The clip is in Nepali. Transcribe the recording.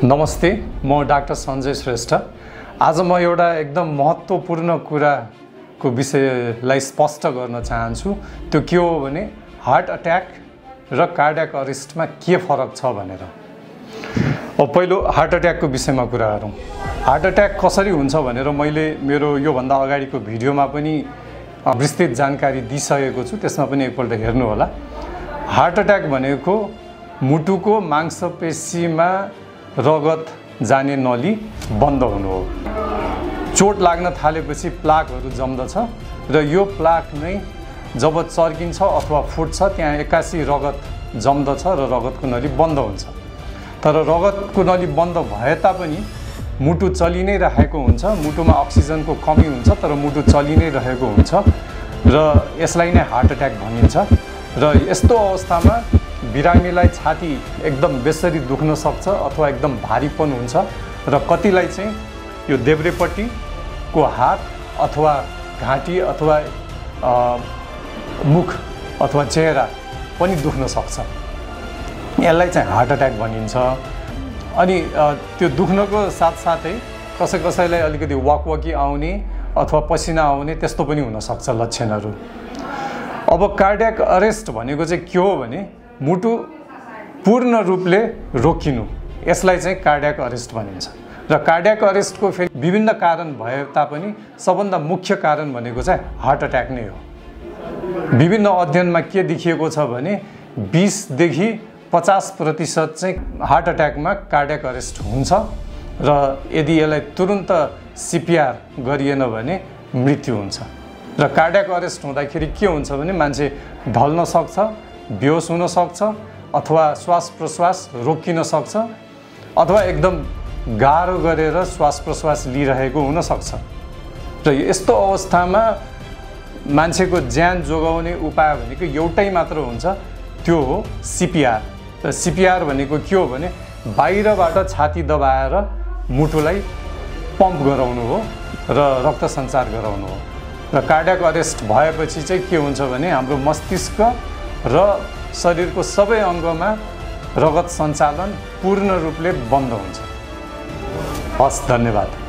नमस्ते, म डाक्टर सञ्जय श्रेष्ठ। आज म एउटा एकदम महत्त्वपूर्ण कुराको विषयलाई स्पष्ट गर्न चाहन्छु। त्यो के हो भने हार्ट अट्याक र कार्डियक अरेस्टमा के फरक छ भनेर। पहिलो हार्ट अट्याकको विषयमा कुरा गरौँ। हार्ट अट्याक कसरी हुन्छ भनेर मैले मेरो योभन्दा अगाडिको भिडियोमा पनि विस्तृत जानकारी दिइसकेको छु, त्यसमा पनि एकपल्ट हेर्नु होला। हार्ट अट्याक भनेको मुटुको मांसपेशीमा रगत जाने नली बन्द हुनु हो। चोट लाग्न थालेपछि प्लाकहरू जम्दछ र यो प्लाक नै जब चर्किन्छ अथवा फुट्छ त्यहाँ एक्कासी रगत जम्दछ र रगतको नली बन्द हुन्छ। तर रगतको नली बन्द भए तापनि मुटु चलि नै रहेको हुन्छ, मुटुमा अक्सिजनको कमी हुन्छ तर मुटु चलि नै रहेको हुन्छ र यसलाई नै हार्ट अट्याक भनिन्छ। र यस्तो अवस्थामा बिरामीलाई छाती एकदम बेसरी दुख्न सक्छ अथवा एकदम भारीपन हुन्छ र कतिलाई चाहिँ यो देब्रेपट्टिको हात अथवा घाँटी अथवा मुख अथवा चेहरा पनि दुख्न सक्छ। यसलाई चाहिँ हार्ट अट्याक भनिन्छ। अनि त्यो दुख्नको साथसाथै कसैलाई अलिकति वाकवाकी आउने अथवा पसिना आउने त्यस्तो पनि हुनसक्छ लक्षणहरू। अब कार्डियक अरेस्ट भनेको चाहिँ के हो भने मुटु पूर्ण रूपले रोकिनु, यसलाई चाहिँ कार्डियक अरेस्ट भनिन्छ। र कार्डियक अरेस्टको फेरि विभिन्न कारण भए तापनि सबभन्दा मुख्य कारण भनेको चाहिँ हार्ट अट्याक नै हो। विभिन्न अध्ययनमा के देखिएको छ भने 20 देखि 50% चाहिँ हार्ट अट्याकमा कार्डियक अरेस्ट हुन्छ र यदि यसलाई तुरुन्त सीपीआर गरिएन भने मृत्यु हुन्छ। र कार्डियक अरेस्ट हुँदाखेरि के हुन्छ भने मान्छे ढल्न सक्छ, बेहोस हुन सक्छ अथवा श्वास प्रश्वास रोकिन सक्छ अथवा एकदम गाह्रो गरेर श्वास प्रश्वास लिइरहेको हुन सक्छ। र यस्तो अवस्थामा मान्छेको ज्यान जोगाउने उपाय भनेको एउटै मात्र हुन्छ, त्यो हो सीपीआर। र सीपीआर भनेको के हो भने बाहिरबाट छाती दबाएर मुटुलाई पम्प गराउनु हो र रक्त सञ्चार गराउनु हो। र कार्डियक अरेस्ट भएपछि चाहिँ के हुन्छ भने हाम्रो मस्तिष्क र शरीरको सबै अङ्गमा रगत सञ्चालन पूर्ण रूपले बन्द हुन्छ। हस्, धन्यवाद।